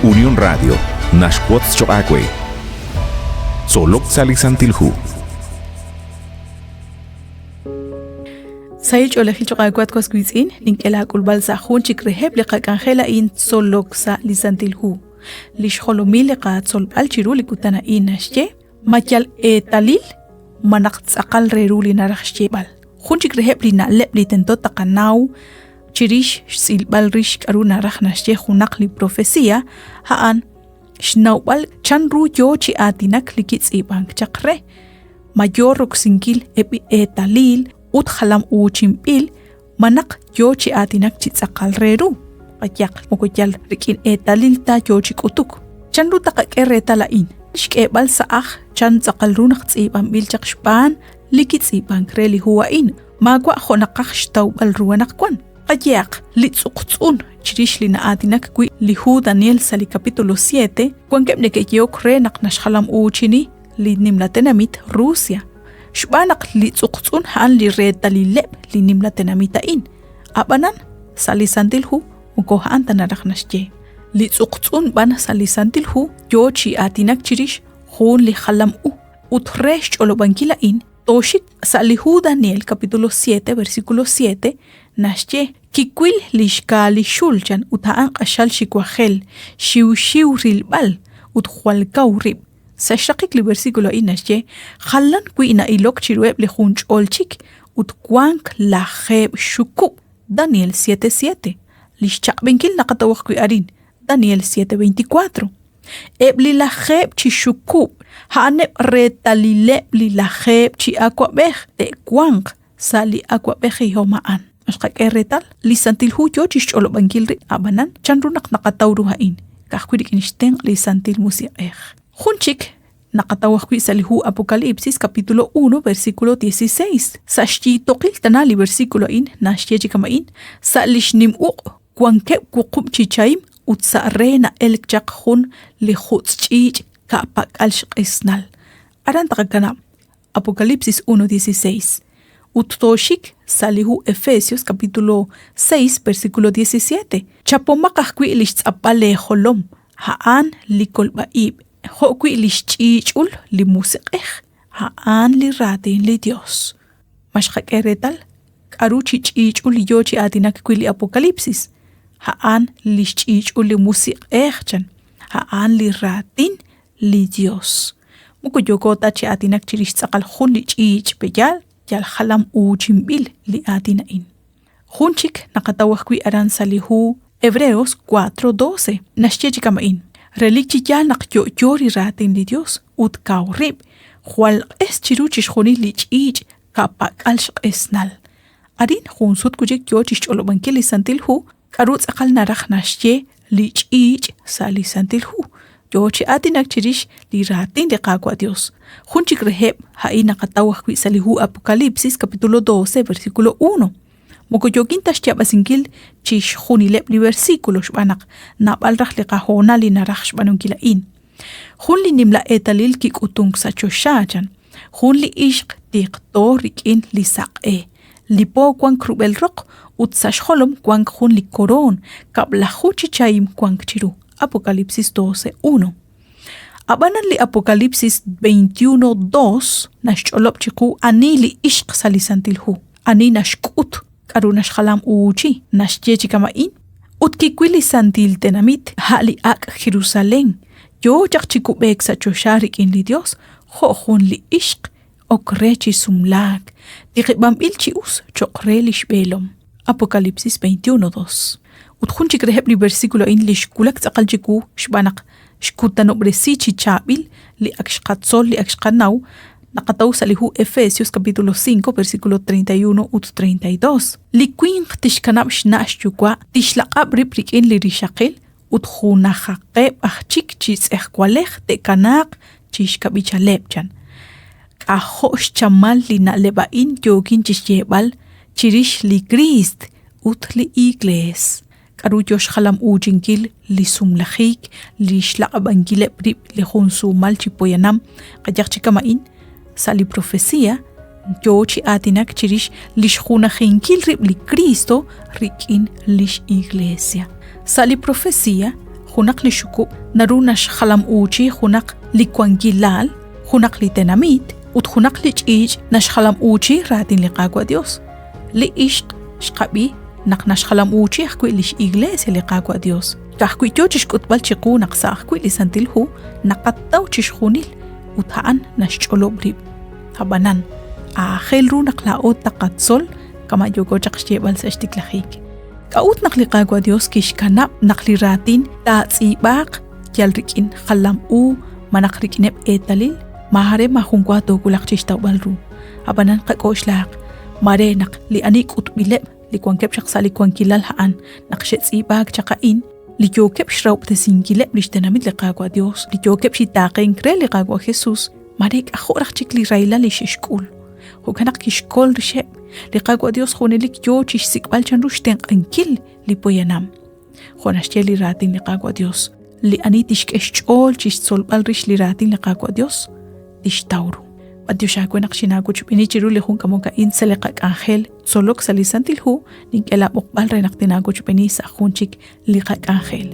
Unión Radio naxwotz choq' aawe. Tzolok sa' li Santil Hu. Sahil ch'oolejil choq' aawe at was wiitz'in, nink'e laak'ulb'al sa' jun chik reheb' li qak'anjel a'in Tzolok sa' li Santil Hu. Li xjolomil li qatzolb'al chiru li kutan a'in naxye, ma yal eetalil ma naq tz'aqal re ru li naraj xyeeb'al. Jun chik reheb' li na'leb' li tento taqanaw chirix xtz'ilb'al rix k'aru naraj naxye junaq li profesia, a'an xnawb'al chan ru yoo chi aatinak li kitz'iib'ank chaq re, ma yoo roksinkil eb' li eetalil ut jalam uuchinb'il ma naq yoo chi aatinak chi tz'aqal re ru, qayaq moko yal rik'in eetalil ta yoo chi k'utuk. Chan ru taqak'e reetal a'in? Xk'eeb'al sa' aj chan tz'aqal ru naq tz'iib'anb'il chaq xb'aan li kitz'iib'ank re li hu a'in, maawa' jo' naqaj xtawb'al ru anaqwan. Qayehaq, li tz'uqtz'un chirix li na'aatinak wi' li hu Daniel sa' li capítulo 7, wankeb' neke'yehok re naq naxjalam-uuchini li nimla tenamit Rusia, xb'aan naq li tz'uqtz'un a'an li reetalileb' li nimla tenamit a'in. Ab'anan, sa' li Santil Hu moko a'an ta naraj naxye. Li tz'uqtz'un b'an sa' li Santil Hu yoo chi aatinak chirix jun li jalam u ut re xch'olob'ankil a'in tooxik sa' li hu Daniel capítulo 7 versículo 7 naxye kiwil li xkaa li xul chan ut a'an q'axal xiwajel xiwxiw rilb'al ut jwal kaw rib' Sa' xraqik li versículo a'in naxye, jalan wi' na'ilok chiruheb' li junch'ol chik ut wank lajeeb' xxukub', Daniel 7:7. Li xchaq'b'enkil naqataw ajwi' arin, Daniel 7:24. Eb' li lajeeb' chi xukub' a'aneb' reetalileb' li lajeeb' chi awab'ej te'wanq sa' li awab'ejihom a'an. Xqak'e reetal, li Santil Hu yoo chixch'olob'ankil rib' a'b'anan, chan ru naq naqataw ru a'in? Ka'ajwi' rik'in xtenq' li Santil Musiq'ej. Jun chik naqataw ajwi' sa' li hu Apocalipsis capítulo 1 versículo 16. Sa' xyiitoqil tana li versículo a'in naxye chi kama'in, sa' li xnim uq' wankeb' wuqub' chi chahim ut sa' re na'elk chaq jun li jutz' ch'iich' ka'pak'al xq'esnal. Aran taqakanab' Apocalipsis 1:16 ut tooxik sa' li hu Efesios capítulo 6 versículo 17. Chapomaq ajwi' li xtz'apb'al leejolom, a'an li kolb'a-ib', jo'wi' li xch'iich'ul li Musiq'ej, a'an li raatin li Yos. Ma xqak'e reetal k'aru chi ch'iich'ul li yoo chi aatinak wi' li Apocalipsis? A'an li xch'iich'ul li Musiq'ej, chan. A'an li raatin li Dios. Moko yooko ta chi aatinak chirix tz'aqal jun li ch'iich' pe'yaal, yal jalam uuchinb'il li aatin a'in. Jun chik naqataw ajwi' aran sa' li hu Hebreos 4:12 naxye chi kama'in, Relik chi yaal naq yo'yo li raatin li Dios ut kaw rib', jwal q'es chiru chixjunil li ch'iich' ka'pak'al xq'esnal. Arin jun sut wi' chik yoo chi xch'olob'ankil li Santil Hu K'aru tz'aqal naraj naxye li ch'iich' sa' li Santil Hu? Yoo chi aatinak chirix li raatin li Qaawa' Dios. Jun chik reheb' a'in naqataw ajwi' sa' li hu Apocalipsis capítulo 12 versículo 1. Moko yookin ta xyaab'asinkil chixjunileb' li versículo xb'aan naq naab'al raj li qahoonal li naraj xb'aanunkil a'in. Jun li nimla eetalil kik'utunk sa' choxa chan. Jun li ixq tiqto rik'in li saq'e. Li po wank rub'el roq ut sa' xjolom wank jun li koroon, kab'laju chi chahim wank chiru. Apocalipsis 12:1. Ab'anan li Apocalipsis 21:2 naxch'olob' chiqu ani li ixq sa' li Santil Hu, ani naxk'ut k'aru naxjalam uuchi, naxye chi kama'in, Ut kiwil li santil tenamit, a' li ak' Jerusalén, yo chaq chi kub'eek sa' choxa rik'in li Yos jo' jun li ixq ok re chi sumlaak, tiqib'anb'il chi us cho'q re li xb'eelom. Apocalipsis 21:2. Ut jun chik reheb' li versículo a'in li xwulak tz'aqal chiwu xb'aan naq xkutanob'resi chi chaab'il li ak xqatzol li ak xqanaw naqataw sa' li hu Efesios capítulo 5 versículo 31 ut 32. Li winq tixkanab' xna' xyuwa', tixlaq'ab' rib' rik'in li rixaqil ut junajaqeb' aj chik chi tz'ejwalej te'kanaaq chi xkab'ichaleb', chan. K'ajo' xchamal li na'leb' a'in yookin chi xyeeb'al chirix li Kriist ut li Iklees. K'aru yo xjalam-uuchinkil li sumlajik, li xlaq'ab'ankileb' rib' li jun suumal chi poyanam, qayaq chi kama'in, sa' li profecía yo chi aatinak chirix li xjunajinkil rib' li Kristo rik'in lix Iglesia. Sa' li profecía, junaq li xukub' naru naxjalam'uuchi junaq li wankilal, junaq li tenamit ut junaq li ch'iich' naxjalam'uuchi raatin li Qaawa' Dios. Li ixq xqab'i naq naxjalam'uuchi ajwi' lix Iglesia li Qaawa' Dios. Ka'ajwi' yoo chixk'utb'al chiqu naq sa' ajwi' li Santil Hu naqataw chixjunil ut a'an naxch'olob' rib'. Ab'anan, aajel ru naq laa'o taqatzol kama' yooko chaq xyeeb'al sa' xtiklajik. K'a'ut naq li Qaawa' Dios kixkanab' naq li raatin taatz'iib'aaq yal rik'in jalam u malaj rik'ineb' eetalil? Maare maajunwa toowulaq chi xtawb'al ru. Ab'anan qak'oxlahaq, maare naq li ani k'utb'ileb' li wankeb' chaq sa' li wankilal a'an naq xe'tz'iib'aak chaq a'in, li yookeb' xrahob'tesinkileb' lix tenamit li Qaawa' Dios, li yookeb' chi taaqenk re li Qaawa' Jesus, maare k'ajo' raj chik li rahilal li xe'xk'ul. Jo'kan naq kixkol rixeb'. Li Qaawa' Dios junelik yoo chi xsik'b'al chanru xtenq'ankil li poyanam. Jo' naxye li raatin li Qaawa' Dios, li ani tixk'e xch'ool chi xtzolb'al rix li raatin li Qaawa' Dios, tixtaw ru. B'antiox aawe naq xinaawochb'eeni chiru li jun k'amok a'in sa' li qak'anjel tzolok sa' li Santil Hu, nink'e laab'oqb'al re naq tinaawochb'eeni sa' jun chik li qak'anjel.